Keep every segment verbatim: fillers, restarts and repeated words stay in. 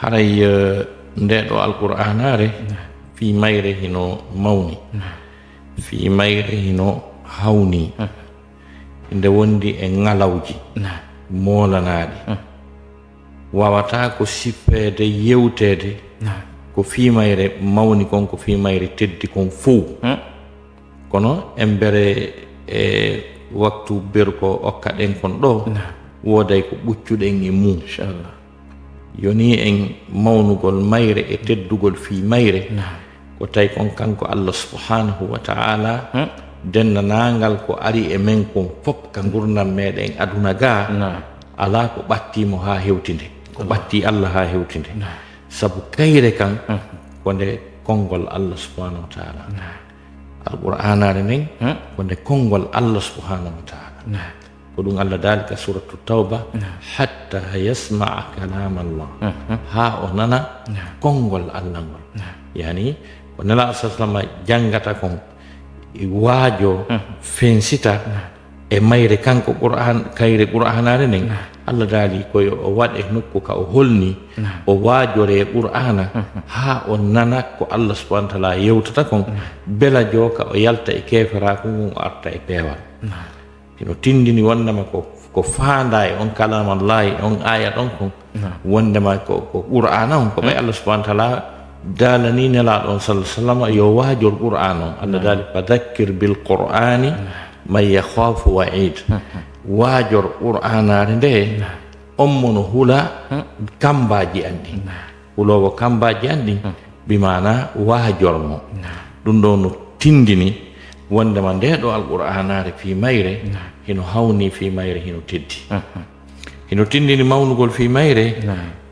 Haray, eh, nde ɗo Alqur'aanaare, fii mayre hino mawni. Fii mayre hino hawni. Nde wondi e ŋalawji moolanaaɗi. Waawataa ko siffeede, yewteede ko fii mayre mawni kon, ko fii mayre teddi kon fow. Kono embere e waktu berko okka ɗen kon ɗo, wooday ko ɓuccuɗen e mum. Inchallah. Yoni en mawnugol mayre e teddugol fii mayre, ko tawi kon kanko Allah subhanahu wa ta'ala, dennanaangal ko ari e men kon fop ka ngurndan meɗen aduna ga, alaa ko ɓattii mo haa hewtinde. Ko ɓattii Allah haa hewtinde. Sabu kayre kan, ko nde konngol Allah subhanahu wa ta'ala. Alqur'aanaare nden, ko nde konngol Allah subhanahu wa ta'ala. Ko ɗum Allah daali ka suratu Tawba, "Hatta yasma'a kalam Allah." Haa o nana konngol Allah ngol. Yani, ko Nelaaɗo sallallahu alaihi wasallam janngata kon, waajo, fensita e mayre kanko Qur'an, kayre Qur'aanaare nden. Allah daali ko yo o waɗe nokku ka o holni, o waajore Qur'aana, haa o nana ko Allah subhanahu wa ta'ala yewtata kon, bela joo ka o yalta e keeferaaku ngun, o arta e peewal. Hino tindini wondema ko, ko faandaa e on kalaamallaahi, on aaya ɗon kon, wondema ko, ko Qur'aana on, ko ɓay Allah subhanahu wa ta'ala daalani Nelaaɗo on sallallahu alaihi wasallam yo waajor Qur'aana on. Allah daali, "Fadhakkir bil Qur'ani man yakhafu wa'id." Waajor Qur'aanaare nde, on mo no hula kambaaji an ɗin. Huloowo kambaaji an ɗin, bi maana waajor mo. Ɗum ɗo no tindini wondema nde ɗo Alqur'aanaare fii mayre hino hawni, fii mayre hino teddi. Hino tindini mawnugol fii mayre,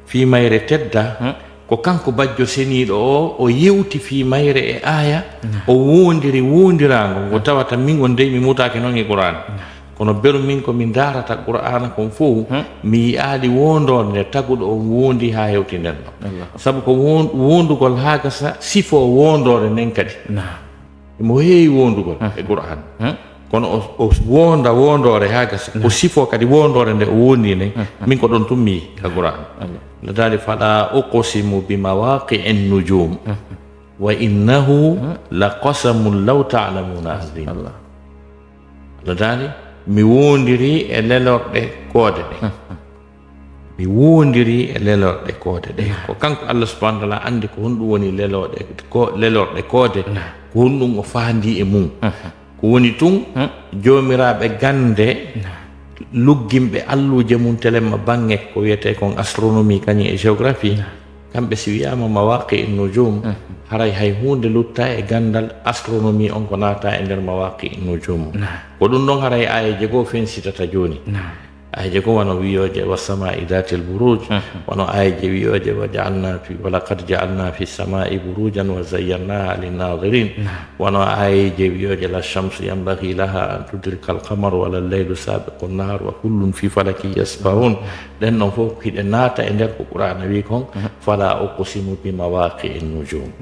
fii mayre tedda, ko kanko bajjo seniiɗo o, o yewti fii mayre e aaya, o wondiri wondiraango ngo tawata min on dey mi mutaaki non e Qur'aana. Kono beru min ko min ndaarata Qur'aana kon fow, mi yi'aali wondoore nde taguɗo on wondi haa hewti nden ɗo. Sabu ko won-, wondugol haa gasa sifo wondoore nden kadi. Mo heewi wondugol e Qur'aana. Kono o, o wonda wondoore haa gasa. Ko sifo kadi wondoore nde o wondi nden. Min ko ɗon tun mi yi'i ka Qur'aana. No daali, "Fala uqsimu bi mawaqi'in nujum. Wa innahu la qasamun law ta'lamuna azim." Allah daali, "Mi wondiri e lelorɗe koode ɗe." Mi wondiri e lelorɗe koode ɗe. Ko kanko Allah subhanahu wa ta'ala anndi ko honɗum woni lelorɗe ko-, lelorɗe koode, ko honɗum o faandi e mum. Ko woni tun, joomiraaɓe gannde, luggimɓe alluuje mum telemma baŋŋe ko wiyetee kon astronomie kañum e géographie, kamɓe si wiyaama mawaqi'in nujum, haray hay huunde lutta e ganndal astronomie on ko naata e nder mawaqi'in nujum. Ko ɗum ɗon haray aayeeje goo fensitata jooni. Aayeeje goo wano wiyooje wa sama'i dhatil buruj, wano aayeeje wiyooje wa ja'alna fi, wa laqad ja'alna fi sama'i burujan wa zayyannaha lin nadhirin. Wano aayeeje wiyooje la shamsu yanbaghi laha an tudrika al qamar wa la laylu sabiqu nahar wa kullun fi falakin yasbahun. Ɗen ɗon fof hiɗe naata e nder ko Qur'aana wi kon, fala uqsimu bi mawaqi'in nujum.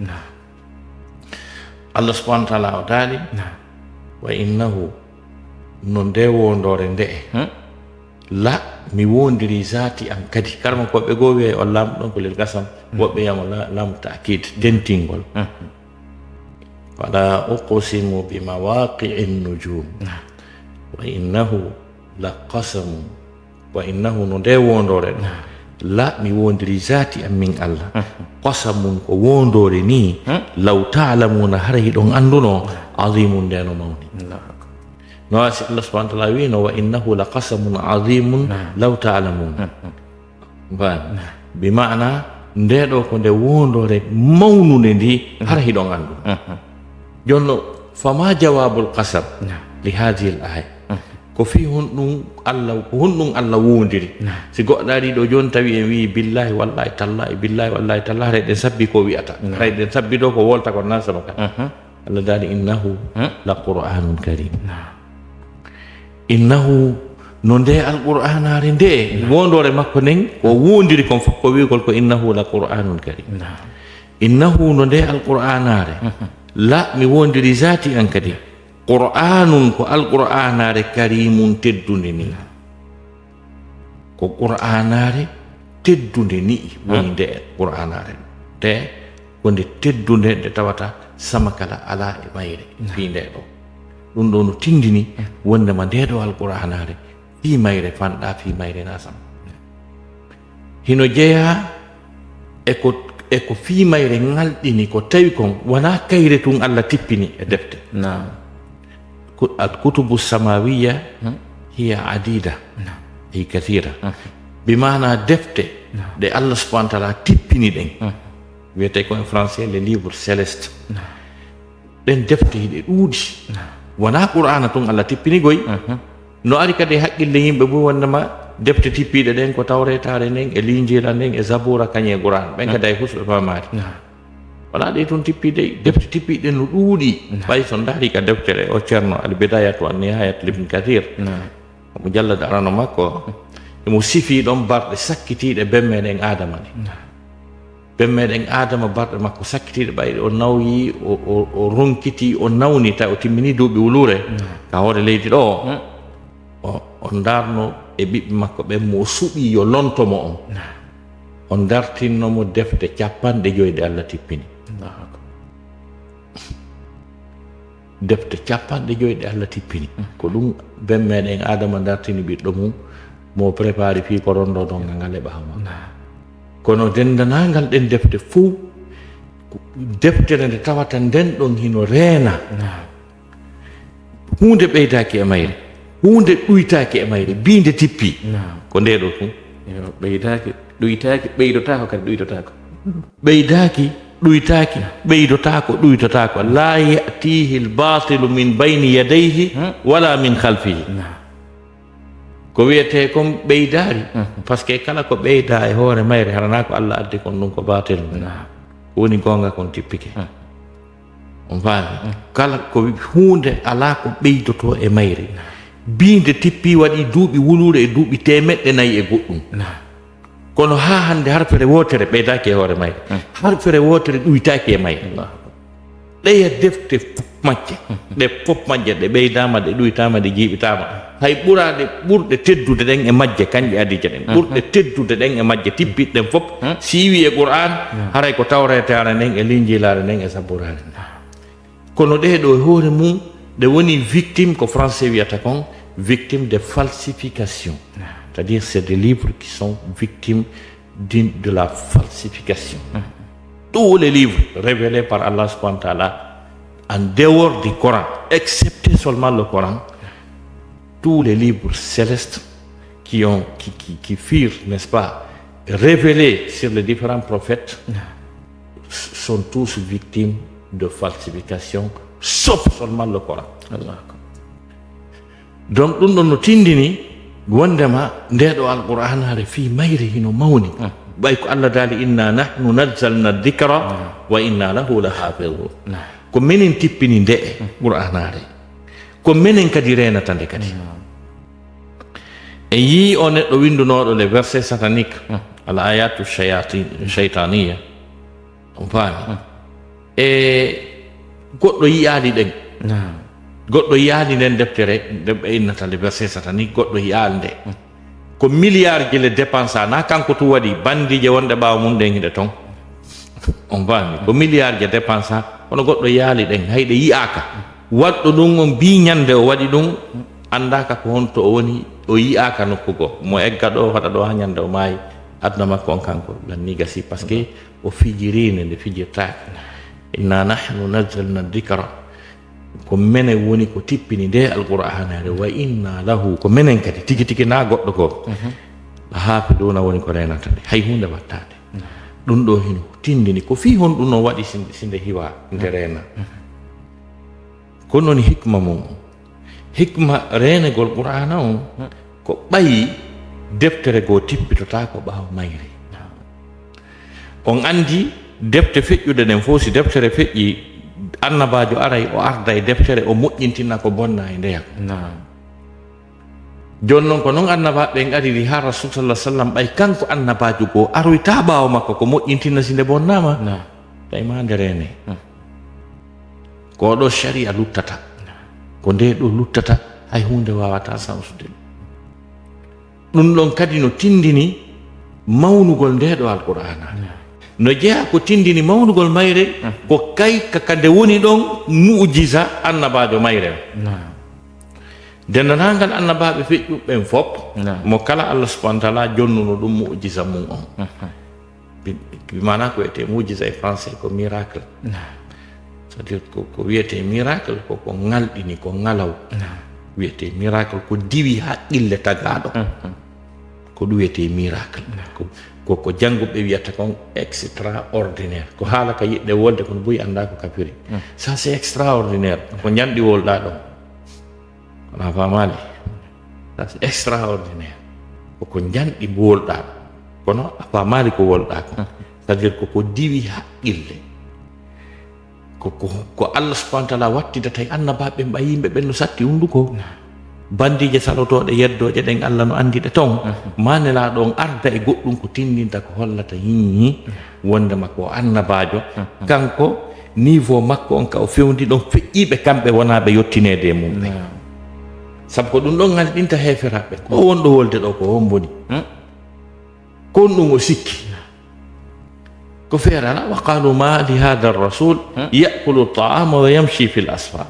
Allah subhanahu wa ta'ala o daali, wa innahu, no nde wondoore nde'e, la, mi wondiri zaati an kadi. Karma ko ɓe goo wi'ay on laam ɗon ko lil qasam, woɓɓe yamo la-, laam ta'kid, dentingol. Fala uqsimu bi mawaqi'in nujum. Wa innahu la qasamun. Wa innahu, no nde wondoore ɗo. La, mi wondiri zaati an min Allah. Qasamun, ko wondoore ni. Law ta'lamuna, hara hiɗon annduno. Azimun, nde no mawni. Allahu akbar. No si Allah subhanahu wa ta'ala wino, wa innahu la qasamun azimun law ta'lamun. Bi maana, nde ɗo ko nde wondoore mawnunde ndi, hara hiɗon anndu. Jonno, fama jawabul qasam li hadhihi al aya. Ko fii honɗum Allah, ko honɗum Allah wondiri? Si goɗɗo ari ɗo jooni tawi en wi'i billahi, wallahi, tallahi, billahi, wallahi, tallahi, haray ɗen sabbi ko wi'ata. Haray ɗen sabbi ɗo ko wolta kon na sama kan. Allah daali, "Innahu la Qur'anun Karim." Innahu, no nde Alqur'aanaare nde, wondoore makko nden, ko wondiri kon fof ko wi'ugol ko, "Innahu la Qur'anun Karim." Innahu, no nde Alqur'aanaare, la, mi wondiri zaati an kadi, Qur'anun, ko Alqur'aanaare, Karimun, teddunde ni. Ko Qur'aanaare teddunde ni'i woni nde Qur'aanaare. Nde ko nde teddunde, nde tawata sama kala alaa e mayre fii nde ɗo. Ɗum ɗo no tindini wondema nde ɗo Alqur'aanaare fii mayre fanɗa, fii mayre na sama. Hino jeyaa e ko, e ko fii mayre ŋalɗini, ko tawi kon wonaa kayre tun Alla tippini e defte. Naam. Ku-, al kutubu samawiya hiya adida, ay kathira. Bi maana defte ɗe Allah subhanahu wa ta'ala tippini ɗen. Wiyete ko en français les livres célestes. Ɗen defte hiɗe ɗuuɗi. Wonaa Qur'aana tun Allah tippini goy. No ari kadi e haqqille yimɓe buy wondema defte tippiiɗe ɗen ko Tawreetaare nden e Linjiila nden e Zabuura kañum e Qur'aan. Ɓen kadi hay husɓe faamaade. Wonaa ɗe tun tippiiɗe, defte tippiiɗe no ɗuuɗi. Ɓay so ndaari ka deftere o Ceerno Al Bidayatu wan Nihayat Ibn Kathir. Mujallad arano makko, emo sifii ɗon barɗe sakkitiiɗe ben meɗen Aadama ɗen. Ben meɗen Aadama barɗe makko sakkitiiɗe ɓay o nawyi, o, o, o ronkiti, o nawni, tawi o timmini duuɓi wuluure ka hoore leydi ɗo. O, o ndarno e ɓiɓɓe makko ɓen mo o suɓii yo lonto mo on. O ndartinno mo defte capanɗe joy ɗe Allah tippini. Defte capanɗe joy ɗe Allah tippini. Ko ɗum ben meɗen Aadama dartini ɓiɗɗo mum, mo prépari fii ko rondo ɗon ngal e ɓaawo makko. Kono denndaangal ɗen defte fow, ko deftere nde tawata nden ɗon hino reena. Huunde ɓeydaaki e mayre, huunde ɗuytaaki e mayre, biinde tippi. Ko nde ɗo tun. Yo, ɓeydaaki, ɗuytaaki, ɓeydotaako kadi, ɗuytotaako. Ɓeydaaki, ɗuytaaki, ɓeydotaako, ɗuytotaako. La ya'tihi al-batilu min bayni yadayhi wala min khalfihi. Ko wiyetee kon ɓeydaari, parce que kala ko ɓeydaa e hoore mayre, hara naa ko Allah addi kon, ɗum ko baatil. Ko woni goonga kon tippike. On faami? Kala ko huunde alaa ko ɓeydotoo e mayre. Biinde tippi waɗi duuɓi wuluure e duuɓi teemeɗɗe nayi e goɗɗum. Kono haa hannde harfere wootere ɓeydaaki e hoore mayre. Harfere wootere ɗuytaaki e mayre. Ɗeya defte fof majje. Ɗe fof majje, ɗe ɓeydaama, ɗe ɗuytaama, ɗe jiiɓitaama. Hay ɓuraaɗe, ɓurɗe teddude ɗen e majje, kanƴe adiije ɗen. Ɓurɗe teddude ɗen e majje, tippiɗe ɗen fof, si iwi e Qur'aan, haray ko Tawreetaare nden e Linjiilaare nden e Zabuuraare nden. Kono ɗee ɗoo e hoore mum, ɗe woni victime, ko français wiyata kon, victime de falsification. C'est-à-dire, c'est des livres qui sont victimes d'une, de la falsification. Tous les livres révélés par Allah subhanahu wa ta'ala, en dehors du Coran, excepté seulement le Coran, tous les livres célestes qui ont, qui, qui, qui furent, n'est-ce pas, révélés sur les différents prophètes, sont tous victimes de falsification, sauf seulement le Coran. Donc, ɗum ɗon no tindini wondema nde ɗo Alqur'aanaare fii mayre hino mawni. Ɓay ko Allah daali, "Inna nahnu nazzalna dhikra wa inna lahu lahafizun." Ko menen tippini nde Qur'aanaare. Ko menen kadi reenata nde kadi. En yii o neɗɗo windunooɗo les versets sataniques, al ayatu shayati-, shaytaniya. On faami? E goɗɗo yiyaali ɗen. Goɗɗo yiyaali nden deftere, nde ɓe innata les versets sataniques, goɗɗo yiyaali nde. Ko milliard ji le dépensa, na kanko tu waɗi, bandiije wonɗe ɓaawo mum ɗen hiɗe ton. On faami? Ko milliard je dépensa, kono goɗɗo yaali ɗen, hay ɗe yi'aaka. Waɗɗo ɗum on bii ñande o waɗi ɗum, anndaaka ko honto o woni, o yi'aaka nokku goo. Mo egga ɗo, waɗa ɗo haa ñande o maayi, aduna makko on kanko, lanni gasi, parce que o fijiriinde nde fijirtaake. Inna nahnu nazzalna dhikra. Ko menen woni ko tippini nde Alqur'aanaare, wa inna lahu, ko menen kadi tigi tigi na goɗɗo goo. La haafiduuna woni ko reenata nde, hay huunde wattaade. Ɗum ɗo hino tindini ko fii honɗum no waɗi si, si nde hiwa, nde reena. Ko non hikma mum. Hikma reenegol Qur'aana on ko ɓayi deftere goo tippitotaako ɓaawo mayre. On anndi defte feƴƴuɗe ɗen fof, si deftere feƴƴi, annabaajo aray o arda e deftere, o moƴƴintina ko bonna e ndeya. Naam. Jooni non ko non annabaaɓe ɓen ariri haa Rasul sallallahu alaihi wasallam, ɓay kanko annabaajo goo aroyta ɓaawo makko ko moƴƴintina si nde bonnaama. Naam. Tawi ma nde reene. Hmm. Ko ɗo sharia luttata. Ko nde ɗo luttata, hay huunde waawata sansude ɗum. Ɗum ɗon kadi no tindini mawnugol nde ɗo Alqur'aana. No jeyaa ko tindini mawnugol mayre, ko kay ka, ka nde woni ɗon mu'jiza annabaajo mayre. Denndaangal annabaaɓe feƴƴuɓe ɓen fof, mo kala Allah subhanahu wa ta'ala jonnuno ɗum mu'jiza mum on. Bi, bi maanaa ko wiyetee mu'jiza e français ko miracle. C'est-à-dire ko, ko wiyetee miracle ko, ko ŋalɗini, ko ŋalaw. Wiyetee miracle ko diwi haqqille tagaaɗo. Ko ɗum wiyetee miracle. Ko, ko, ko jannguɓe wiyata kon extraordinaire. Ko haala ka yiɗde wolde kono buy anndaa ko ka firi. Ça c'est extraordinaire. Ko njanɗi wolɗaa ɗon. Kono a faamaali? Ça c'est extraordinaire. Ko, ko njanɗi wolɗaa. Kono a faamaali ko wolɗaa ko. C'est-à-dire ko, ko diwi haqqille. Ko, ko, ko Allah subhanahu wa ta'ala wattidata e annabaaɓe ɓen ɓay yimɓe ɓen no satti hunnduko. Bandiije salotooɗe yeddooje ɗen Allah no anndi ɗe ton. Ma nelaaɗo on arda e goɗɗum ko tinndinta ko hollata hiñi wondema ko annabaajo. Kanko, niveau makko on ka o fewndi ɗon feƴƴiiɓe kamɓe wonaaɓe yottineede e mum ɓe. Sabu ko ɗum ɗon ŋalɗinta heeferaaɓe. Ko wonɗo wolde ɗo ko homboni? Ko honɗum o sikki? Ko feere alaa. Wa qaalu ma li haadha rasul ya'kulu ta'ama wa yamshi fil asfaq,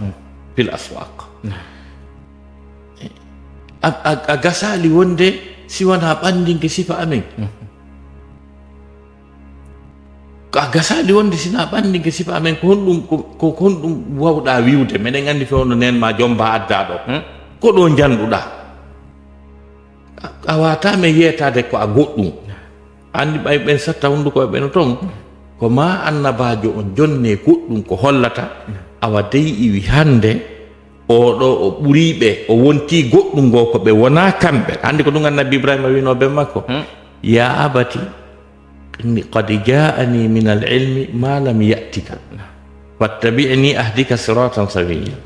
fil aswaq. A, a, a gasaali wonde si wanaa ɓanndinke sifa amen. Ko a gasaali wonde si wanaa ɓanndinke sifa amen, ko honɗum, ko, ko, ko honɗum wawɗaa wi'ude? Meɗen anndi fewndo nen ma jomba addaa ɗo. Ko ɗo njanɗuɗaa. A, a waawataa men yeetaade ko a goɗɗum. Anndi ɓay ɓen satta hunnduko e ɓe no ton. Ko ma annabaajo on jonnee goɗɗum ko hollata, awa dey iwi hannde, oo ɗo o ɓurii ɓe, o wontii goɗɗum ngoo ko ɓe wonaa kamɓe. Anndi ko ɗum annabi Ibrahima wi'noo ben makko? Ya abati, inni qad ja'ani min al ilmi ma lam ya'tika. Fattabi'ni ahdika siratan sawiyya.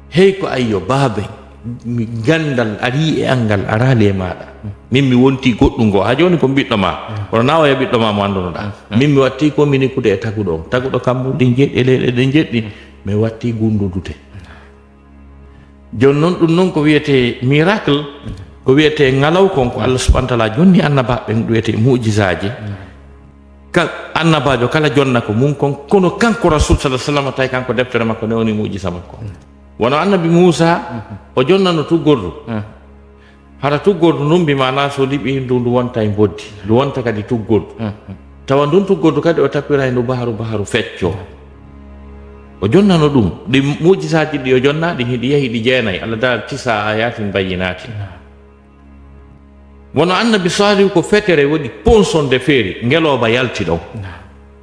Hey ko ayyo baabe, mi ganndal arii e an ngal araali e maaɗa. Min mi wontii goɗɗum ngoo, haa jooni ko ɓiɗɗo maa. Kono naa oya ɓiɗɗo maa mo anndunoɗaa. Min mi wattii ko min ikkude e taguɗo on. Taguɗo kammuuli ɗin jeɗɗi e leyɗe ɗen jeɗɗi. Mi wattii gunndundude. Jooni non ɗum non ko wiyetee miracle, ko wiyetee ŋalaw kon ko Allah subhanahu wa ta'ala jonni annabaaɓe ɓen ɗum wiyetee mu'jizaaji. Ka annabaajo kala jonna ko mum kon, kono kanko Rasul sallallahu alaihi wasallam tawi kanko deftere makko ne woni mu'jiza makko. Wano annabi Muusa, o jonnano tuggordu. Hara tuggordu ndun bi maanaa so liɓi ndu, ndu wonta e mboddi, ndu wonta kadi tuggordu. Tawa ndun tuggordu kadi o tappiray ndu baharu, baharu fecco. O jonnano ɗum. Ɗi mu'jizaaji ɗi o jonna ɗin hiɗi yahi ɗi jeenay. Allah daal tisa ayatin bayyinatin. Wano annabi Salihu ko fetere waɗi ponson de feeri, ngelooba yalti ɗon.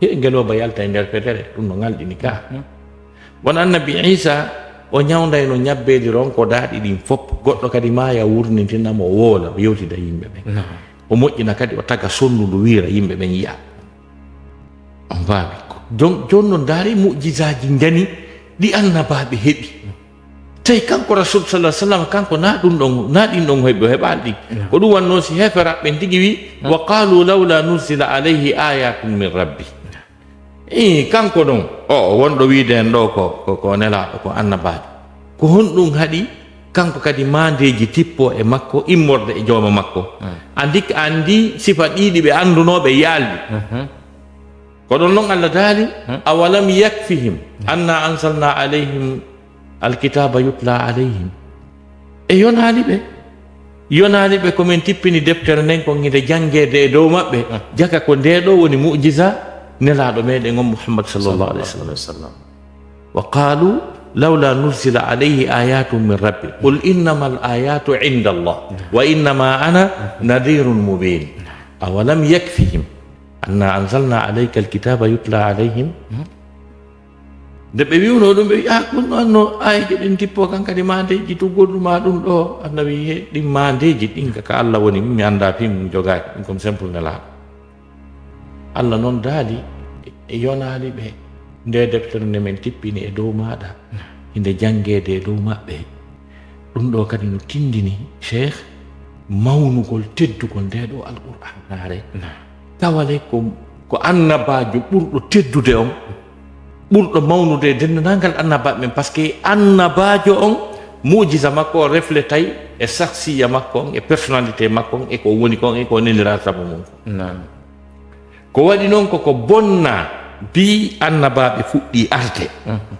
He, ngelooba yalta e nder fetere, ɗum no ŋalɗini ka. Wano annabi Isa, o ñawndayno ñabbeeli ronkodaaɗi ɗin fop. Goɗɗo kadi maaya wurnitina mo, o woola, o yewtida yimɓe ɓen. O moƴƴina kadi, o taga sonndu ndu wiira yimɓe ɓen yi'a. On faami? Jon-, jooni non ndaari mu'jizaaji ngani ɗi annabaaɓe heɓi. Tawi kanko Rasul sallallahu alaihi wasallam, kanko na ɗum ɗon, na ɗin ɗon heɓi, o heɓaali ɗin. Ko ɗum wannoo si heeferaaɓe ɓen tigi wi, "Wa qalu lawla nuzila alayhi ayatun min rabbi." Ii, kanko ɗon, o, o wonɗo wiide en ɗo ko, ko, ko nelaaɗo, ko annabaajo. Ko honɗum haɗi kanko kadi maandeeji tippo e makko, immorde e jooma makko? Anndi, anndi sifa ɗiɗi ɓe anndunooɓe yaalɗi. Ko ɗon non Allah daali, "Awalam yakfihim anna anzalna alayhim alkitaba yutla alayhim." E yonaali ɓe. Yonaali ɓe ko min tippini deftere nden kon hinde janngeede e dow maɓɓe. Jaka ko ndee ɗoo woni mu'jiza nelaaɗo meɗen on Muhammad sallallahu alaihi wasallam. Wa qalu lawla nuzila alayhi ayatun min rabbi. Qul innamal ayatu inda Allah. Wa innama ana nadhirun mubin. Awalam yakfihim anna anzalna alayka alkitaba yutla alayhim. Nde ɓe wi'unoo ɗum, ɓe wi'i, "Ah, ɗum ɗo anno aayeeje ɗen tippo kan kadi maandeeji tuggordu ma ɗum ɗo." Annabi wi'i, "He, ɗin maandeeji ɗin ka, ka Allah woni, mi anndaa fii mum jogaaki, ɗum kon simple nelaaɗo." Allah non daali, e yonaali ɓe, nde deftere nde min tippini e dow maaɗa, hinde janngeede e dow maɓɓe. Ɗum ɗo kadi no tindini, Cheikh, mawnugol, teddugol nde ɗo Alqur'aanaare. Tawale ko, ko annabaajo ɓurɗo teddude on, ɓurɗo mawnude e denndaangal annabaaɓe ɓen, parce que annabaajo on Mu'jiza makko o refletay e saksiya makko on, e personnalité makko on, e ko woni kon, e ko neliraade sabu mum. Naam. Ko waɗi noon ko ko bonna bi annabaaɓe fuɗɗi arde. Mhm.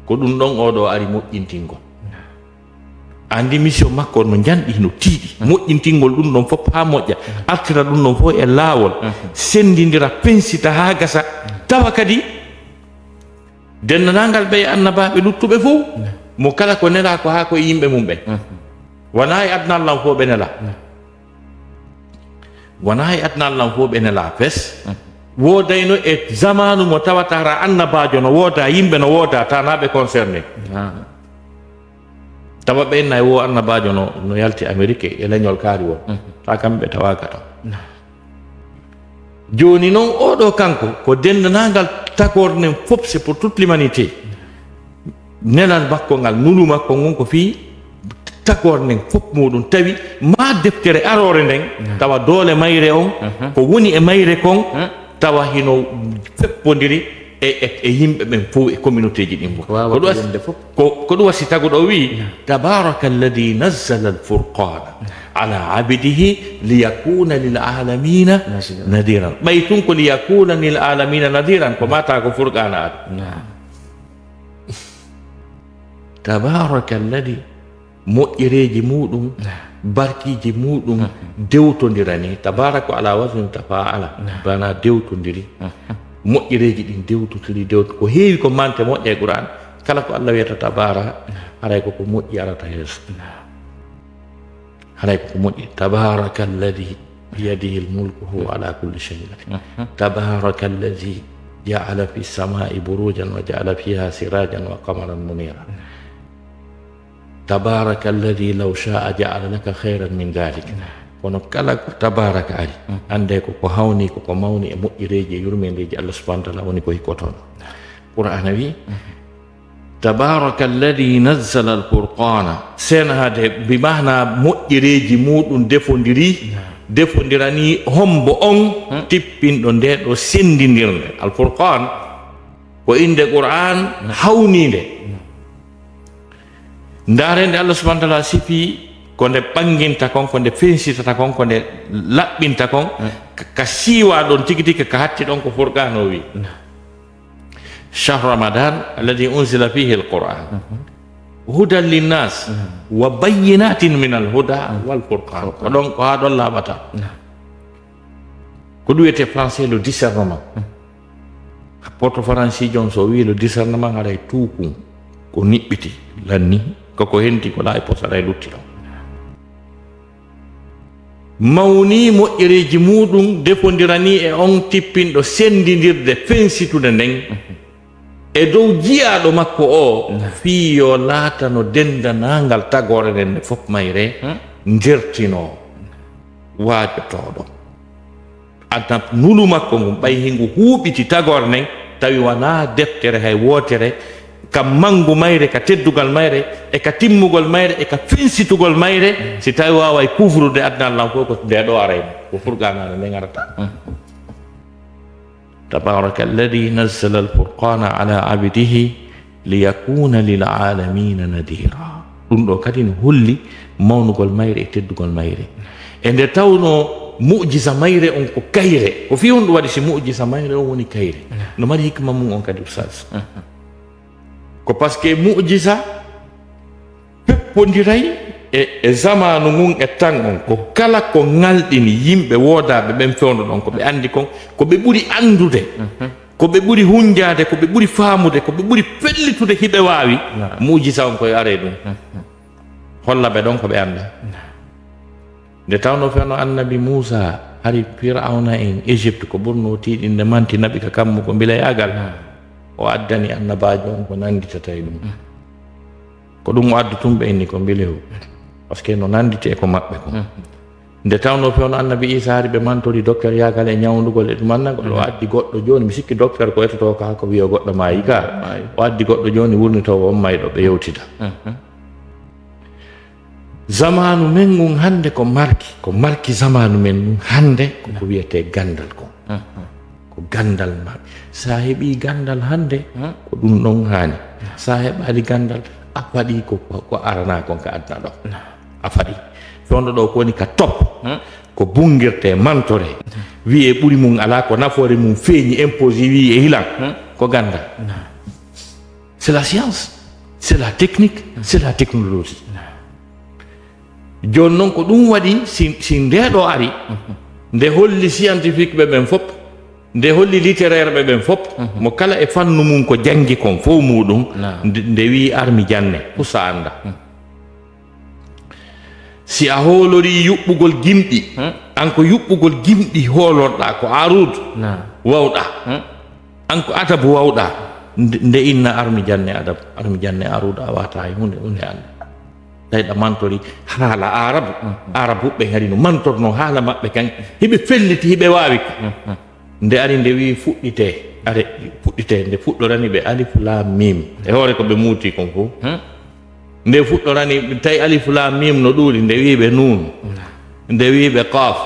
Ko ɗum ɗon oo ɗoo ari moƴƴintingol. Anndi mission makko no njanɗi, no tiiɗi. Mhm. Moƴƴintingol ɗum ɗon fof haa moƴƴa. Mhm. Artira ɗum ɗon fof e laawol. Mhm. Senndindira, pensita haa gasa. Mhm. Tawa kadi denndaangal ɓe annabaaɓe luttuɓe fof, mhm, mo kala ko nelaa ko haa ko e yimɓe mum ɓen. Mhm. Wonaa e aduna lan fof ɓe nelaa. Mhm. Wonaa e aduna lan fof ɓe nelaa fes. Mhm. Woodayno e zamaanu mo tawata hara annabaajo no wooda, yimɓe no wooda, tanaaɓe concerné. Ah. Tawa ɓe nay wo annabaajo no, no yalti Amérique e leñol kaari won. Mhm. Ta kamɓe tawaaka ton. Naam. Jooni noon, oo ɗoo kanko, ko denndaangal tagorɗe nden fof, c'est pour toute l'humanité. Nelal makko ngal, nulu makko ngun ko fii tagorɗe nden fof muɗum. Tawi ma deftere aroore nden, mhm, tawa doole mayre on, mhm, ko woni e mayre kon, mhm, tawa hino feppondiri e, e, e yimɓe ɓen fof, e communauté ji ɗin fof. Ko waawata ko ɗum wasi, wonde fof. Ko, ko ɗum wasi taguɗo o wi'i, naam, "Tabaraka alladhi nazzala al-furqana ala abdihi liyakuna lil alamina nadira." Ɓay tun ko "liyakuna lil alamina nadiran", ko mata ko Furqana ari. Naam. "Tabaraka alladhi", moƴƴereeji muɗum, naam, barkiiji muɗum, mhm, dewtondirani. Tabaraka ala wazni tafaala, naam, bana dewtondiri. Mhm. Moƴƴereeji ɗin dewtotiri, dewto-, ko heewi ko mante moƴƴa e Qur'an. Kala ko Allah wiyata tabara, naam, haray ko ko moƴƴi arata yeeso. Naam. Haray ko ko moƴƴi. "Tabaraka alladhi biyadihi al-mulku wa huwa ala kulli shay'in qadir. Mhm. Tabaraka alladhi ja'ala fi samai burujan wa ja'ala fiha sirajan wa qamaran munira. Tabaraka alladhi law sha'a ja'ala laka khayran min dhalik." Mhm. Kono kala ko tabaraka ari, mhm, annde ko ko hawni, ko ko mawni e moƴƴereeji e yurmeendeeji Allah subhanahu wa ta'ala woni ko hikkotono. Qur'ana wi, mhm, "Tabaraka alladhi nazzala al-furqana." Sena hade, bi maana moƴƴereeji muɗum defondiri, naam, defondirani hombo on, hmm, tippinɗo nde ɗo senndindirde. Al-Furqan ko innde Qur'an, naam, hawninde. Naam. Ndaarende Allah subhanahu wa ta'ala sifi ko nde ɓanginta kon, ko nde fensitata kon, ko nde laɓɓinta kon, hmm, ka, ka siiwa ɗon tigi tigi, ka hatti ɗon ko Furqan o wi. Naam. Shahru Ramadan alladhi unzila fihi al-Qur'an hudan linnas wa bayyinatin min al-huda wal furqan. Ko ɗon, ko haa ɗon laaɓata. Ko ɗum wiyetee français le discernement. Porto faransiijo on so o wi'i le discernement, haray tuukun ko niɓɓiti, lanni, ko ko henti, ko laaɓi pos, haray lutti ɗon. Mawni moƴƴereeji muɗum, defondirani e on tippinɗo senndindirde fensitude nden, e dow jiyaaɗo makko o, fii yo laatano denndanangal tagoore nden nde fof mayre, ndertinoo, waajotooɗo. Adna nulu makko ngun, ɓay hingu huuɓiti tagoore nden, tawi wanaa deftere hay wootere, ka manngu mayre, ka teddugal mayre, e ka timmugol mayre, e ka finsitugol mayre, si tawi waaway kufrude adna Alla fof, ko nde ɗo arayno, ko Furqaana nden arata. Tabaraka alladhi nazzala al-furqana ala abdihi liyakuna lil alamina nadira. Ɗum ɗo kadi no holli mawnugol mayre e teddugol mayre. E nde tawnoo mu'jiza mayre on ko kayre, ko fii honɗum waɗi si mu'jiza mayre on woni kayre? No mari hikma mum on kadi, Oustaz. Ko parce que mu'jiza peppondiray e, e zamaanu ngun e tan on. Ko kala ko ŋalɗini yimɓe woodaaɓe ɓen fewndo ɗon, ko ɓe anndi kon, ko ɓe ɓuri anndude, ko ɓe ɓuri hunjaade, ko ɓe ɓuri faamude, ko ɓe ɓuri fellitude hiɓe waawi. Naam. Mu'jiza on ko yo aree ɗum. Holla ɓe ɗon ko ɓe anndaa. Naam. Nde tawnoo fewndo Annabi Muusa hari Firawna en Égypte, ko ɓurnoo tiiɗinde manti naɓi ka kammu ko mbilayaagal. Naam. O addani annabaajo on ko nannditata e ɗum. Ko ɗum o addi tun ɓe inni ko mbilewu. Parce que no nannditi e ko maɓɓe kon. Nde tawnoo fewndo Annabi Iisa hari ɓe mantori docteur yaagal e ñawndugol e ɗum annagol, o addi goɗɗo jooni, mi sikki docteur ko etotoo ka ko wi'o goɗɗo maayi ka. Maayi. O addi goɗɗo jooni wurnitoowo on mayɗo ɓe yewtida. Zamaanu men ngun hannde ko marki, ko marki zamaanu men ngun hannde ko ko wiyetee ganndal kon. Ko ganndal ma. Sa heɓii ganndal hannde, ko ɗum ɗon haani. Sa heɓaali ganndal, A faɗi ko, ko, ko aranaa kon ka aduna ɗo. A faɗi. Fewndo ɗo ko woni ka top. Hmm. Ko bunngirtee, mantoree. Wiyee ɓuri mum alaa, ko nafoore mum feeñi, imposé, wii e hilan. Hmm. Ko gannda. C'est la science, c'est la technique, c'est la technologie. Jooni noon ko ɗum waɗi si, si ndee ɗo ari, nde holli scientifique ɓe ɓen fof, nde holli littéraire ɓe ɓen fof, mo kala e fannu mum ko janngi kon fof muuɗum, Naam. nde, nde wii ar mi janne, pour ça annda. Si a hoolorii yuɓɓugol gimɗi, Hmm. an ko yuɓɓugol gimɗi hoolorɗaa, ko aruud Naam. wawɗaa. Hmm. An ko adabu wawɗaa, nde, nde inna ar mi janne adabu, ar mi janne aruud, a wata hay huunde, huunde annda. Tawi ɗa mantori haala aarabu, aarabuɓe ɓen hari no mantornoo haala maɓɓe kan, hiɓe felliti, hiɓe waawi ka. Nde ari nde wii fuɗɗitee, are fuɗɗitee, nde fuɗɗorani ɓe alif laam miim. E hoore ko ɓe muuti kon fof. Nde fuɗɗorani, tawi alif laam miim no ɗuuɗi, nde wii ɓe nuun, nde wii ɓe qaaf.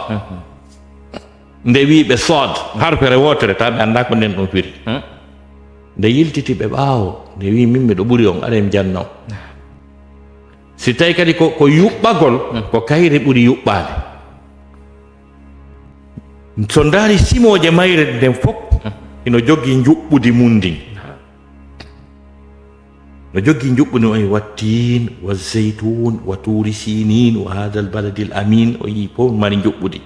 Nde wii ɓe sood, harfere wootere, taw ɓe anndaa ko nden ɗum firi. Hmm. Nde yiltiti ɓe ɓaawo, nde wii min miɗo ɓuri on, aree mi janna on. Si tawi kadi ko, ko yuɓɓagol, Hmm. ko kayre ɓuri yuɓɓaade. So ndaari simooje mayre nden fof, Hmm. ino jogii njuɓɓudi mum ndin. No jogii njuɓɓudi on, o yi wattiin, wa zeytun, wa tuuri siinin, wa haadal baladil amiin, o yi fof mari njuɓɓudi.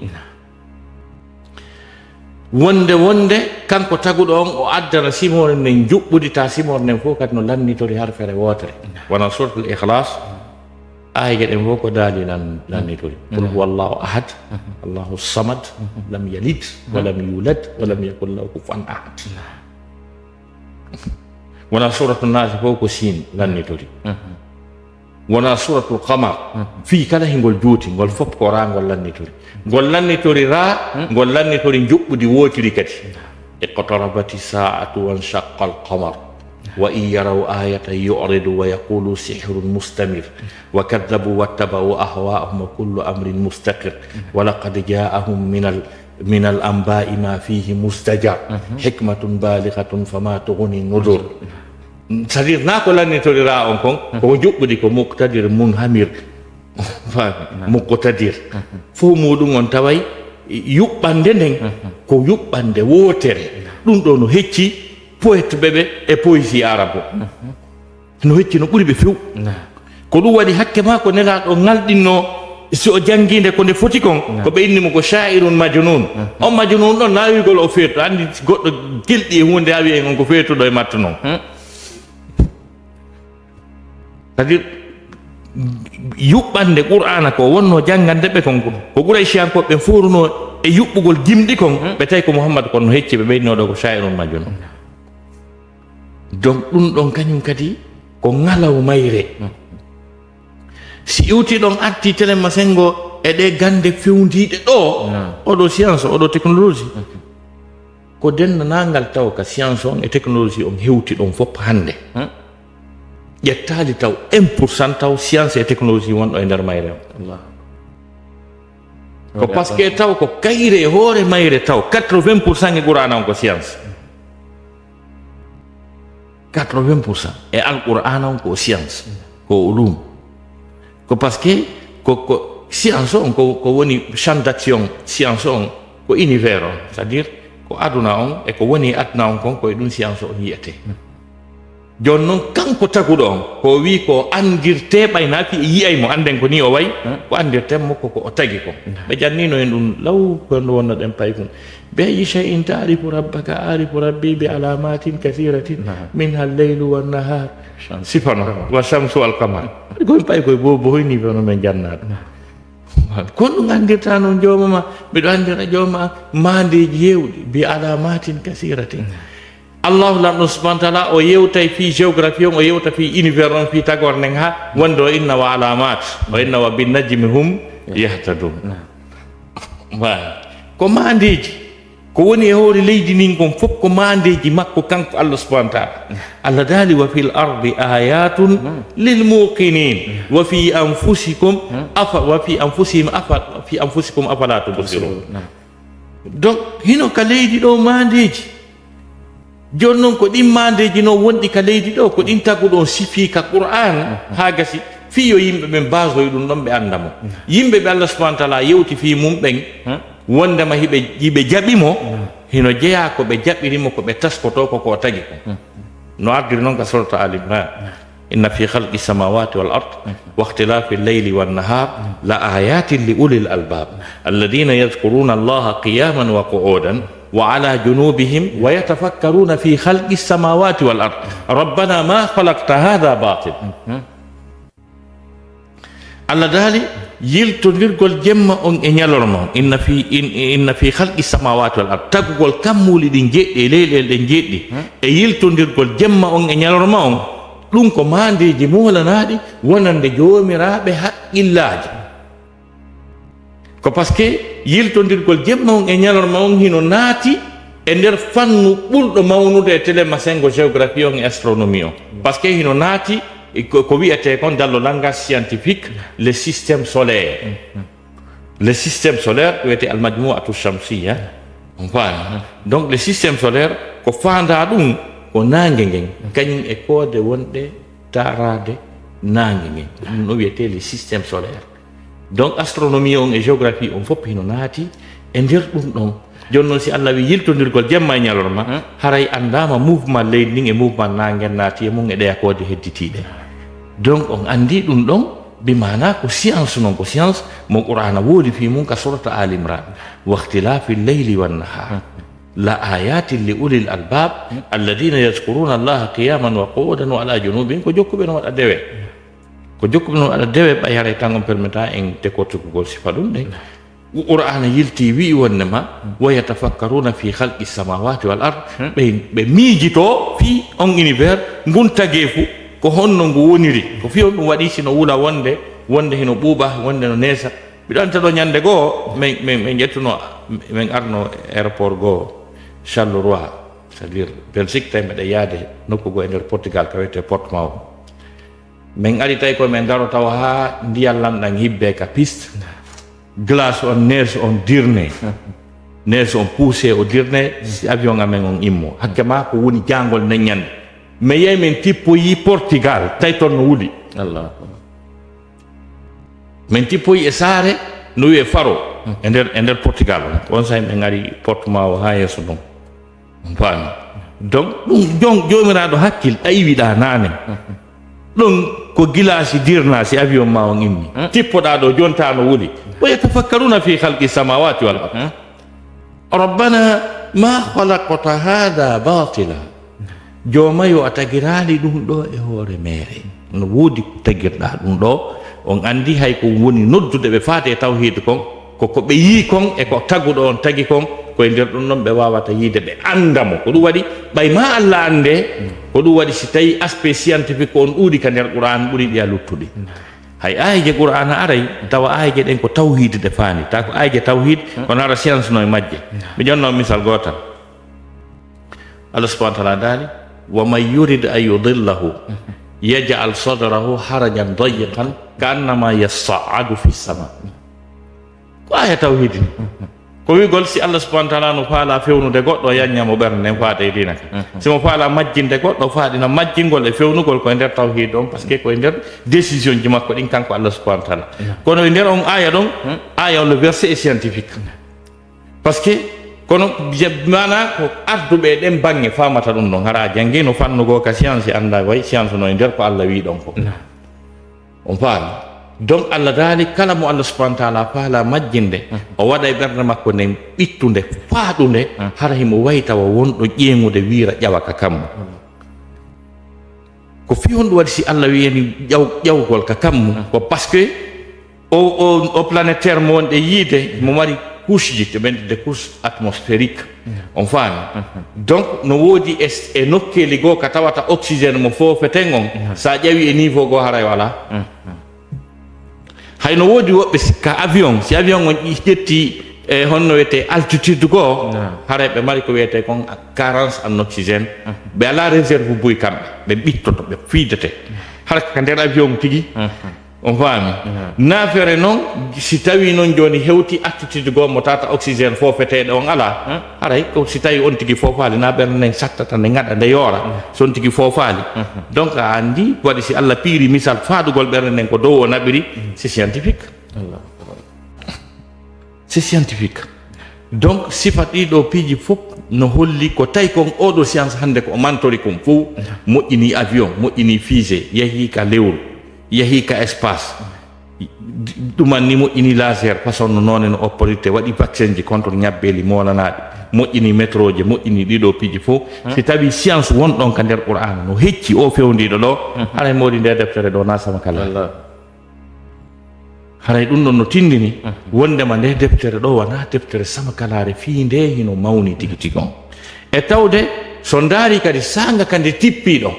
Wonde, wonde, kanko taguɗo on, o addana simoore nden njuɓɓudi, ta simoore nden fof kadi no lannitori harfere wootere. Wona suratul Ikhlas, aayeje ɗen fof ko daali lan-, lannitori. Qul huwa Allahu ahad, Allahu samad, lam yalid, wa lam yulad, wa lam yakun lahu kufuwan ahad. Wona suratu Naasi fof ko siin lannitori. Wona suratul Qamar. Fii kala hingol juuti, ngol fof ko raa ngol lannitori. Ngol lannitori raa, ngol lannitori njuɓɓudi wootiri kadi. Iqtarabati saa'atu wanshaqqa al-qamar. Wa in yaraw ayatan yu'ridu wa yaqulu sihrun mustamir. Wa kadhabu wattaba'u ahwa'ahum wa kullu amrin mustaqir. Wa laqad ja'ahum minal minal anba'i ma fihi muzdajar, hikmatun balighatun fama tughni nudur. C'est-à-dire, na ko lannitori raa on kon, ko njuɓɓudi ko muqtadir, munhamir, faami? Muqtadir. Fof muɗum on taway yuɓɓande nden, ko yuɓɓande wootere. Ɗum ɗo no hecci poète ɓe ɓe e poésie arabe. No hecci no ɓuri ɓe few. Naam. Ko ɗum waɗi hakke maa ko Nelaaɗo ŋalɗinnoo, si o janngiinde ko nde foti kon, Naam. ko ɓe inni mo ko shaa'irun majnuun. Naam. On majnuun ɗon, na wi'ugol o feetuɗo, anndi si goɗɗo gilɗi e huunde, a wi'ay on ko feetuɗo e mattu non. Hmm. C'est-à-dire, yuɓɓande Qur'aana ko wonnoo janngande ɓe kon, ko Qurayshiyankooɓe ɓen foorunoo e yuɓɓugol gimɗi kon, Hmm. ɓe tawi ko Muhammad kon no hecci, ɓe ɓeydinnoo ɗo ko shaa'irun majnuun. Donc, ɗum ɗon kañum kadi ko ŋalaw mayre. Si iwti ɗon arti telen ma senngo e ɗe gannde fewndiiɗe ɗo, Naam. oɗo science, oɗo technologie. Ko denndaangal taw ka science on e technologie on hewti ɗon fof hannde. Hmm. Ƴettaali taw un pour cent taw science e technologie wonɗo e nder mayre on. Allah. Ko parce que taw ko kayre e hoore mayre taw quatre-vingts pour cent e Qur'aana on ko science. Quatre-vingts pour cent e Alqur'aana on ko science, ko ulum. Ko parce que ko, ko science on ko, ko woni champ d'action, science on ko univers on, c'est-à-dire ko aduna on e ko woni aduna on kon, ko e ɗum science on yiyetee. Jooni noon, kanko taguɗo on, ko o wii ko anndirtee, ɓay na fi-, yi'ay mo, annden ko nii o wayi, Hmm. ko anndirtee mo ko, ko o tagi kon. Hmm. Ɓe janniino en ɗum law, ko no wonno ɗen paykun. Bi ayyi shay'in ta'rifu rabbaka, a'rifu rabbi bi alamatin kathiratin, Naam. minha al-laylu wan nahar. Shams. Sifano, Qamar. Wa shamsu wal qamar. Ko en pay koye bo, bo hoyni fano men jannaade. Naam. Ko ɗum anndirta noon jooma ma, miɗo anndira jooma maandeeji heewɗi, bi alamatin kathiratin. Naam. Allahu Lanɗo subhanahu wa taala o yewtay fii géographie on, o yewta fii univers on, fii tagore nden, haa wonde o inna wa alamat, o inna wa bin najmi hum yahtadun. Naam. Waaw. Ko maandeeji, ko woni e hoore leydi ndin kon fof ko maandeeji makko kanko Allah subhanahu wa taala. Allah daali, "Wa fil ardi ayatun lil muqinin, wa fi anfusikum afa-, wa fi anfusihim afa-, fi anfusikum afala tubsirun." Naam. Donc, hino ka leydi ɗo maandeeji. Jooni noon, ko ɗin maandeeji noon wonɗi ka leydi ɗo, ko ɗin taguɗo on sifii ka Qur'aan, haa gasi fii yo yimɓe ɓen baasoy ɗum ɗon, ɓe annda mo. Yimɓe ɓe Allah subhanahu wa taala yewti fii mum ɓen, wondema hiɓe, hiɓe jaɓi mo, hino jeyaa ko ɓe jaɓiri mo, ko ɓe taskotoo ko ko o tagi kon. No ardiri noon ka suuratu Aali Imraan: إن في خلق السماوات والأرض واختلاف الليل والنهار لآيات لأولي الألباب الذين يذكرون الله قياما وقعودا وعلى جنوبهم ويتفكرون في خلق السماوات والأرض ربنا ما خلقت هذا باطلا. Allah daali, yiltondirgol jemma on e ñalorma on, إن في إن إن في خلق السماوات والأرض, tagugol kammuuli ɗin jeɗɗi e leyɗeele ɗen jeɗɗi, e yiltondirgol jemma on e ñalorma on, ɗum ko maandeeji moolanaaɗi wonande joomiraaɓe haqqillaaji. Ko parce que yiltondirgol jemma on e ñalorma on hino naati e nder fannu ɓurɗo mawnude e telemasengo géographie on e astronomie on. Parce que hino naati e ko, ko wi'etee kon, dans le langage scientifique, le système solaire. Le système solaire, ko wi'etee Al Majmu'atu Shamsiyya. On faami? Donc, le système solaire, ko faandaa ɗum ko naange ngen, kañum e koode wonɗe taaraade naange ngen. Ɗum no wi'etee le système solaire. Donc, astronomie on e géographie on fof hino naati e nder ɗum ɗon. Jooni noon, si Allah wi yiltondirgol jemma e ñalorma, haray anndaama mouvement leydi ndin e mouvement naange naati e mum e ɗeya koode hedditiiɗe. Donc, on anndi ɗum ɗon, bi maanaa ko science noon, ko science mo Qur'aana woodi fii mum ka suuratu Aali Imraan: واختلاف الليل والنهار لآيات لأولي الألباب الذين يذكرون الله قياما وقعودا وعلى جنوبهم, ko jokkuɓe no waɗa dewe. Ko jokkuɓe no waɗa dewe, ɓay haray tan on permeta en décortiquegol sifa ɗum ɗen. Qur'aana yilti, wi'i wonde ma: ويتفكرون في خلق السماوات والأرض, ɓe, ɓe miijitoo fii on univers, ngun tageefu, ko honno ngu woniri. Ko fii on ɗum waɗi si no wula wonde, wonde hino ɓuuɓa, wonde no neesa. Mbiɗo anta ɗo ñande goo, min, min, min ƴettuno, min arno aéroport goo, Charleroi, c'est-à-dire Belgique, tawi mbeɗa yaade nokku goo e nder Portugal, ka wiyetee Portimão. Min ari tawi ko min daro tawa haa ndiyam lan ɗan hibbee ka piste. Glace on, neige on dirne. Neige on poussé, o dirne, si avion amen on immo. Hakke maa ko woni jaangol nden ñande. Mi yehi min tippoyi Portugal, tawi ton no wuli. Allah. Min tippoyi e saare no wi'ee Faro, e nder, e nder Portugal. On saa'i min ari Portimão haa yeeso ɗon. On faami? Donc, ɗum jon-, joomiraaɗo hakkil ɗaywiɗaa naane. Ɗum ko gilaasi dirnaa si avion maa on immi. Tippoɗaa ɗo jontaa no wuli. ويتفكرون في خلق السماوات والأرض. ربنا ما خلقت هذا باطلا. Jooma yo a tagiraali ɗum ɗo e hoore meere. No woodi ko tagirɗaa ɗum ɗo. On anndi hay ko woni noddude ɓe faade e tawhiid kon, ko ko ɓe yii kon e ko taguɗo on tagi kon, ko e nder ɗum ɗon ɓe waawata yiide, ɓe annda mo. Ko ɗum waɗi, ɓay maa Allah anndee, ko ɗum waɗi si tawii aspect scientifique ko on ɗuuɗi ka nder Qur'aan ɓuri ɗi a luttuɗi. Hay aayeeje Qur'aana aray, tawa aayeeje ɗen ko tawhiid ɗe faandi. Tawa ko aayeeje tawhiid, kono hara science no e majje. Mi ƴonno misal gootal. Allah subhanahu wa ta'ala daali: ومن يرد أن يضله يجعل صدره حرجا ضيقا كأنما يصعد في السماء. Ko aaya tawhiid ni. Ko wi'ugol si Allah subhanahu wa ta'ala no faalaa fewnude goɗɗo, yanña mo ɓernde nden faade e diina ka. Si mo faalaa majjinde goɗɗo, faaɗina majjingol e fewnugol ko e nder tawhiid on, parce que ko e nder décision ji makko ɗin kanko Allah subhanahu wa ta'ala. Kono e nder on aaya ɗon, aaya on, le verset est scientifique. Parce que, kono, je-, maanaa ko arduɓe e ɗen baŋŋe faamata ɗum ɗon. Hara a janngii no fannu goo ka science, annda way science no e nder ko Allah wi'i ɗon ko. Naam. On faami? Donc, Allah daali kala mo Allah subhanahu wa ta'ala faalaa majjinde, o waɗa e ɓernde makko nden ɓittunde, faaɗunde, hara himo wayi tawa wonɗo ƴeeŋude wiira ƴawa ka kammu. Ko fii honɗum waɗi si Allah wi'ani ƴaw-, ƴawgol ka kammu? Ko parce que o, o, o planétaire mo wonɗe yiide, mo mari couche ji, ɓe mbi'ata des couches atmosphériques. On faami? Donc, no woodi e, e nokkeeli goo ka tawata oxygène mo foofeten on, sa ƴawi e niveau goo haray walaa. Hay no woodi woɓɓe sikka avion, si avion on ƴi-, ƴetti e honno wiyetee altitude goo, haray ɓe mari ko wiyetee kon carence en oxygène. Ɓe alaa réserve buy kamɓe, ɓe ɓittoto, ɓe fiidete. Hara ka nder avion tigi, On faami? Naafere noon, si tawii noon jooni hewti attitude goo mo tata oxygène foofeteeɗo on alaa, haray ko si tawii on tigi foofaali, na ɓernde nden sattata, nde ŋaɗa, nde yoora, so on tigi foofaali. Donc, a anndi, waɗi si Allah piiri misal, faadugol ɓernde nden ko dow o naɓiri, c'est scientifique. C'est scientifique. Donc, sifa ɗiɗo piiji fof no holli ko tawi kon oɗo science hannde ko o mantori kon fof, moƴƴini avion, moƴƴini fusée, yahi ka lewru, yahi ka espace. Ɗuman ni moƴƴini laser, façon no noone no opporité, waɗi vaccin ji contre ñabbeeli moolanaaɗi, moƴƴini métro ji, moƴƴini ɗiɗo piiji fof. Si tawi science won ɗon ka nder Qur'aana no hecci o fewndiiɗo ɗo, haray moodi nde deftere ɗo na sama kala. Haray ɗum ɗon no tindini wondema nde deftere ɗo wona deftere samakalaare fii nde hino mawni tigi tigi on. E tawde so ndaari kadi saanga ka nde tippi ɗo,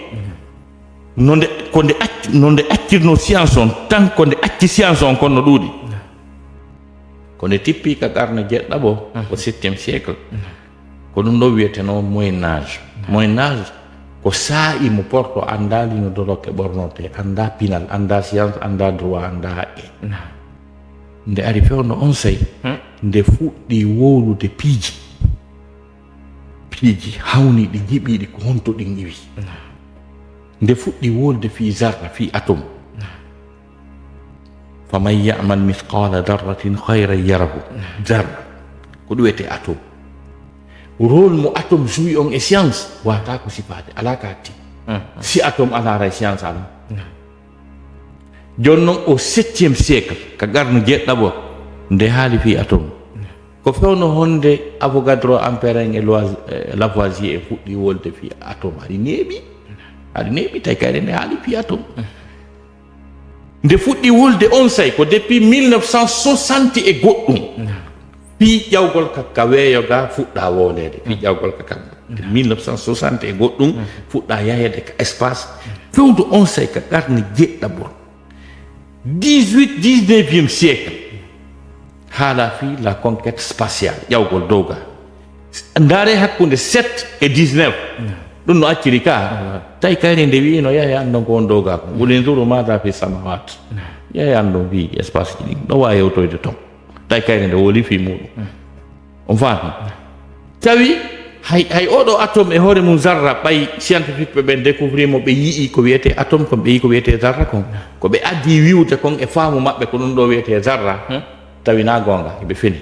no nde, ko nde acc-, no nde accirno science on, tan ko nde acci science on kon no ɗuuɗi. Ko nde tippi ka qarne jeɗɗaɓo, au septième siècle. Ko ɗum ɗo wiyetenoo Moyen Âge. Moyen Âge ko saa'i mo porto anndaali no dolokke ɓornortee, anndaa pinal, anndaa science, anndaa droit, anndaa haqqe. Nde ari fewndo on sey, nde fuɗɗi wowlude piiji. Piiji hawniiɗi, jiɓiiɗi, ko honto ɗin iwi. Nde fuɗɗi wolde fii zarra, fii atome. Faman ya'mal mithqala dharratin khayran yarahu. Dharra. Ko ɗum wiyetee atome. Rôle mo atome joué on e science, waawataa ko sifaade, alaa ka hatti. Si atome alaa, haray science alaa. Jooni non, au septième siècle, ka qarnu jeɗɗaɓo, nde haali fii atome. Ko fewndo honde Avogadro, Ampère en e Lois-, eh, Lavoisier en fuɗɗi wolde fii atome? Haɗi neeɓi. Haɗi neeɓi, tawi kayre nde haali fii atome. Nde fuɗɗi wolde on sey ko depuis mille neuf cent soixante e goɗɗum. Fii ƴawgol ka, ka weeyo ga fuɗɗa wooleede. Fii ƴawgol ka kam. Mille neuf cent soixante e goɗɗum, fuɗɗa yaheede ka espace. Fewndo on sey ka qarni jeɗɗaɓo. Dix-huit, dix-neuvième siècle. Haala fii la conquête spatiale, ƴawgol dow ga. Ndaare hakkunde sept e dix-neuf. Ɗum no acciri ka. Tawi kayre nde wi'ino, "Yahe anndon ko won dow ga kon. Qul inzuru maada fi samawat." Yahe anndon fii espace ji ɗin. No waawi yewtoyde ton. Tawi kayre nde woli fii muɗum. On faami? Tawi hay, hay oɗo atome e hoore mum zarra, ɓay scientifique ɓe ɓen découvrir mo, ɓe yi'i ko wiyetee atome kon, ɓe yi'i ko wiyetee zarra kon. Ko ɓe addi wi'ude kon e faamu maɓɓe ko ɗum ɗo wiyetee zarra. Tawi na goonga, ɓe fini.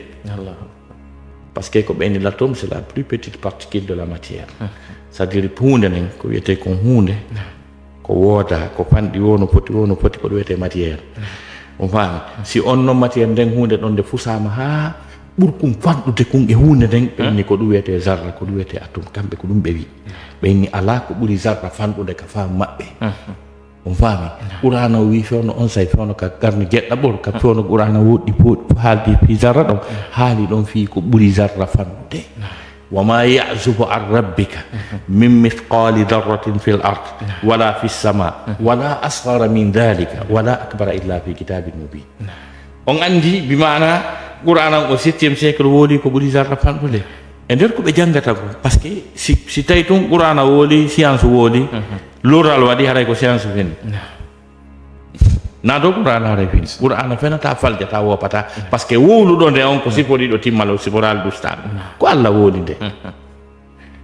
Parce que ko ɓe ni, l'atome, c'est la plus petite particule de la matière. C'est-à-dire, huunde nden, ko wiyetee kon huunde, ko wooda, ko fanɗi woo no foti, woo no foti, ko ɗum wiyetee matière. On faami? Si on non matière nden, huunde ɗon nde fusaama haa ɓurkum fanɗude kun e huunde nden, ɓe inni ko ɗum wiyetee zarra, ko ɗum wiyetee atome, kamɓe ko ɗum ɓe wi. Ɓe inni alaa ko ɓuri zarra fanɗude ka faamu maɓɓe. On faami? Qur'aana o wi fewndo on sey fewndo ka qarnu jeɗɗaɓo, ka fewndo Qur'aana woɗɗi fo-, haaldi fii zarra ɗon, haali ɗon fii ko ɓuri zarra fanɗude. Wa ma ya'zubu an rabbika min mithqali dharratin fil ard, wala fis sama, wala asghara min dhalika, wala akbara illa fi kitabin mubin. On anndi, bi maana, Qur'aana on au septième siècle wooli ko ɓuri zarra fanɗude. E nder ko ɓe janngata ko, parce que si, si tawi tun Qur'aana wooli, science wooli, loral waɗi, haray ko science fini. Na dow Qur'aana haray fini. Qur'aana fenataa, faljataa, woopataa, parce que wowluɗo nde on ko siforiiɗo timmal, o siforaali dustaaɗo. Ko Allah wooli nde.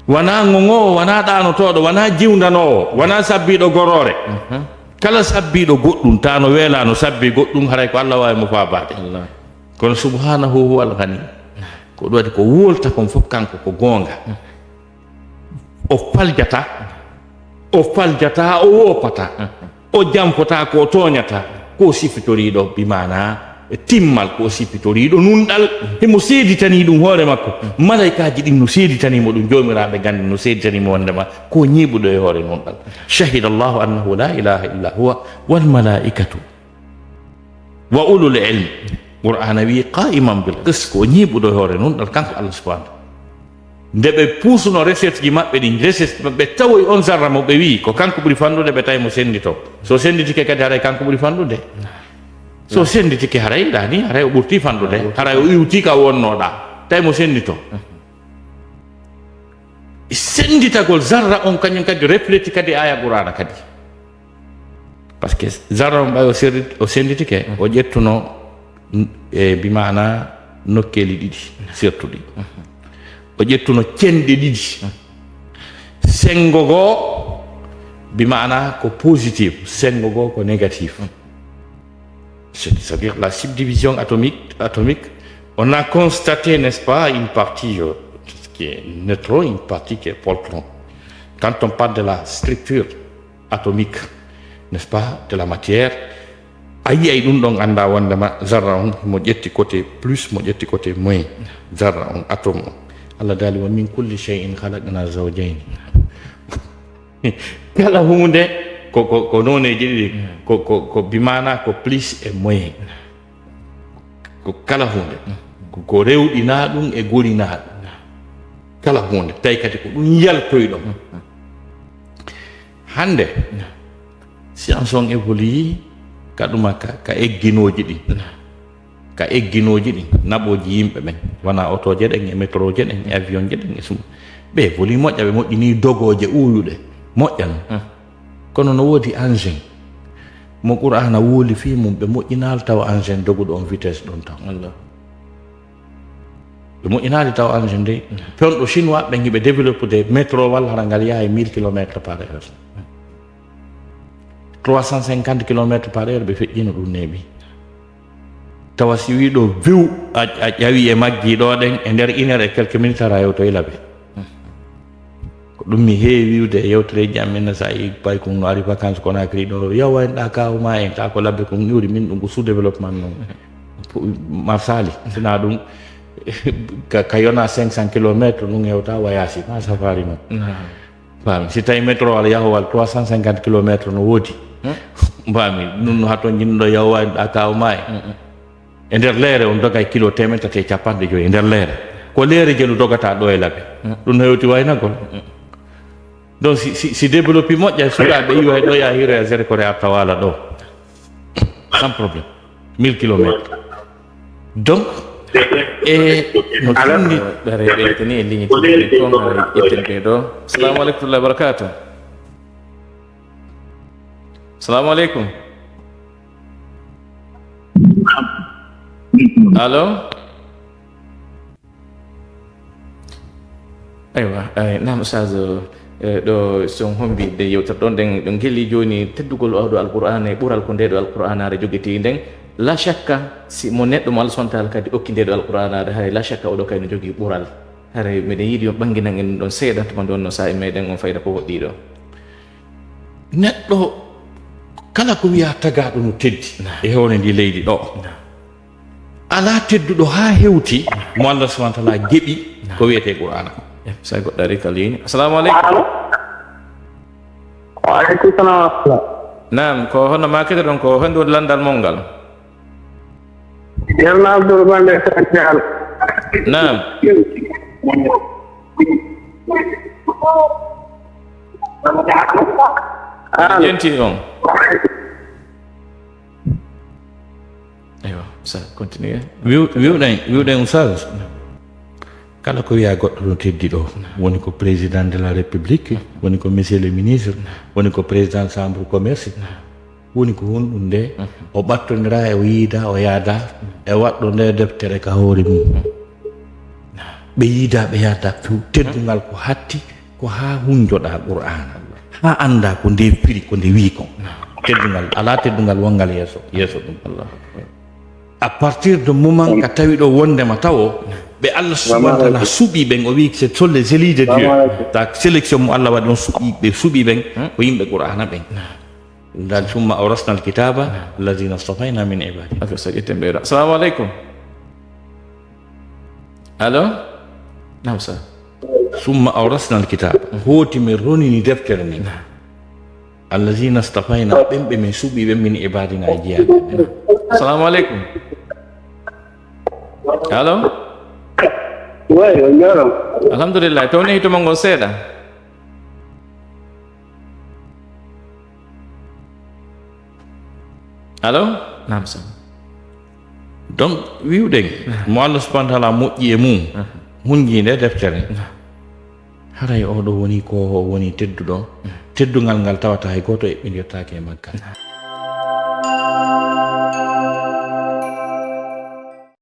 Wanaa ŋoŋoowo, wanaa ɗaanotooɗo, wanaa jiwndanoowo, wanaa sabbiiɗo goroore. Kala sabbiiɗo goɗɗum, taano weelaano sabbi goɗɗum, haray ko Allah waawi mo faabaade. Kono subhanahu huwal ghani. Ko ɗum waɗi ko wolta kon fof kanko ko goonga. O faljataa, o faljataa, o woopataa. O janfotaako, o tooñataa. Ko o sifitoriiɗo, bi maanaa timmal, ko o sifitoriiɗo nunɗal. Himo seeditanii ɗum hoore makko. Malaykaaji ɗin no seeditanii mo ɗum. Joomiraaɓe gandi no seeditanii mo wondema ko ñiiɓuɗo e hoore nunɗal. Shahida Allahu annahu la ilaha illa huwa wal malaikatu wa ulul ilm. Qur'aana wi qa'iman bil qist, ko o ñiiɓuɗo e hoore nunɗal kanko Allah subhanahu. Nde ɓe puusuno recherche ji maɓɓe ɗin, recherche ɓe tawoyi on zarra mo ɓe wi'i ko kanko ɓuri fanɗude, ɓe tawi mo senndito. So sennditike kadi haray kanko ɓuri fanɗude. So sennditike haray ɗa ni, haray o ɓurti fanɗude, haray o iwti ka wonnoɗa, tawi mo senndito. Sennditagol zarra on kañum kadi refleti kadi aya Qur'aana kadi. Parce que zarra on ɓay o serri-, o senditike, o ƴettuno, e, bi maana nokkeeli ɗiɗi sertuɗi. O ƴettuno cenɗe ɗiɗi. Senngo goo, bi maana ko positif, senngo goo ko négatif. C'est-, c'est-à-dire la subdivision atomique, atomique, on a constaté, n'est-ce pas, une partie, euh, qui est neutron, une partie qui est poltron. Quand on parle de la structure atomique, n'est-ce pas, de la matière, a yiyay ɗum ɗon, annda wondema zarra on mo ƴetti côté plus, mo ƴetti côté moins. Zarra on, atome on. Allah daali, "Wa min kulli shay'in khalaqna zawjayn." Kala huunde ko, ko, ko nooneeji ɗiɗi, ko, ko, ko bi maana ko plus e moins. Ko kala huunde. Ko, ko rewɗinaa ɗum e gorinaa ɗum. Kala huunde. Tawi kadi ko ɗum yaltoyɗon. Hannde, science on évolue ka ɗuma ka, ka egginooji ɗin. Ka egginooji ɗin, naɓooji yimɓe ɓen. Wona otooje ɗen e metrooje ɗen e avion je ɗen e sum. Ɓe évolue moƴƴa, ɓe moƴƴini dogooje uuyuɗe. Moƴƴa non. Kono no woodi engin mo Qur'aana woli fii mum, ɓe moƴƴinaali tawa engin doguɗo on vitesse ɗon taw. Wallah. Ɓe moƴƴinaali tawa engin dey. Penɗo Chinois ɓen hiɓe développude métro walla hara ngal yaha e mille kilomètres par heure. Trois cent cinquante kilomètres par heure ɓe feƴƴino ɗum neeɓi. Tawa si wii ɗo bew a, a ƴawi e majji ɗo ɗen, e nder une heure et quelques minutes ara yewtoyi labe. Ko ɗum mi heewi wiwde e yewtereeji am, min sa i paykun no ari vacances Conakry ɗo, yawa en ɗa kaw ma en, ta ko labbe kun iwri min ɗum ko sous-développement non. Marsali, sina ɗum ka, ka yona cinq cents kilomètres ɗum hewta wayasi, ma safari non. Faami, si tawi métro walla yahowal trois cent cinquante kilomètres no woodi. Faami, ɗum no hatto jinnuɗo yahowani ɗa kaw ma en. E nder leere on dogay kilo teemeɗɗe tati e capanɗe joyi e nder leere. Ko leere jelu dogata ɗo e labe. Ɗum no hewti waynagol. Donc si, si, si développé moƴƴa, sukaɓe iwa e ɗo ya hiro ya zere kore arta wala ɗo. Sans problème. Mille kilomètres. Donc, e no tinni. Ɓere ɓeytani e ligne tigi toon, haray ƴetten ɓe ɗo. Salamu aleykum wa rahmatullahi wa barakatuh. Salamu aleykum. Allo? Aywa, ay, naam, Oustaz, eh, ɗo si on hombi nde yewtere ɗon, ɗen, ɗon gelli jooni teddugol oo ɗo Alqur'aana e ɓural ko nde ɗo Alqur'aanaare jogiti nden. La shakka, si mo neɗɗo mo Allah subhanahu wa ta'ala kadi okki nde ɗo Alqur'aanaare, haray la shakka oo ɗo kay no jogii ɓural. Haray meɗen yiɗi on ɓannginan en ɗon seeɗa, tuma nden no saa'i meɗen on fayda ko woɗɗii ɗo. Neɗɗo kala ko wiyaa tagaaɗo no teddi e hoore ndi leydi ɗo. Alaa tedduɗo haa hewti mo Allah subhanahu wa ta'ala jeɓi ko wiyetee Qur'aana. Eh, so goɗɗo ari ka ligne. Assalamu aleykum. Allo? Wa aleykum salam wa rahmatullah. Naam, ko honno maakete ɗon, ko honde woni lanndal mon ngal? Ceerno Abdoul Bande Senegal. Naam. Allo? Jenti on. Aywa, sa continue. Wiw-, wiwɗen, wiwɗen, Oustaz. Kala ko wiya goɗɗo no teddi ɗo, woni ko président de la République, woni ko monsieur le ministre, woni ko président chambre commerce, woni ko honɗum nde, o ɓattondiraa, o yiida, o yaada, e waɗɗo nde deftere ka hoore mum. Ɓe yiida, ɓe yaada few, teddungal ko hatti, ko haa hunjoɗaa Qur'aana, haa anndaa ko nde firi, ko nde wi'i kon. Teddungal, alaa teddungal wonngal yeeso, yeeso ɗum. À partir de moment ka tawi ɗo wondema tawo, ɓe Allah subhanahu wa ta'ala suɓi ɓen, o wi'i, ce sont les élus de Dieu. Ta sélection mo Allah waɗi on suɓi, ɓe suɓi ɓen, ko yimɓe Qur'aana ɓen. Dal, summa awrasna alkitaba alladhina istafayna min ibadina. Ako sa ƴetten ɓeɗo. Assalamu aleykum. Allo? Naam, sa. Summa awrasna alkitaba. Hooti min ronini deftere nden. Naam. Alladhina istafayna, ɓen ɓe min suɓi ɓen min ibadina e jeyaɓe. Assalamu aleykum. Allo? Way, on jaaraama. Alhamdulillah. Tawni hito mon ngol seeɗa. Allo? Naam, sa. Donc, wiwɗen, mo Allah subhanahu wa ta'ala moƴƴi e mum, hunjii nde deftere. Haray oo ɗo woni ko o woni tedduɗo. Teddungal ngal tawata hay gooto eɓɓindirtaake e maggal.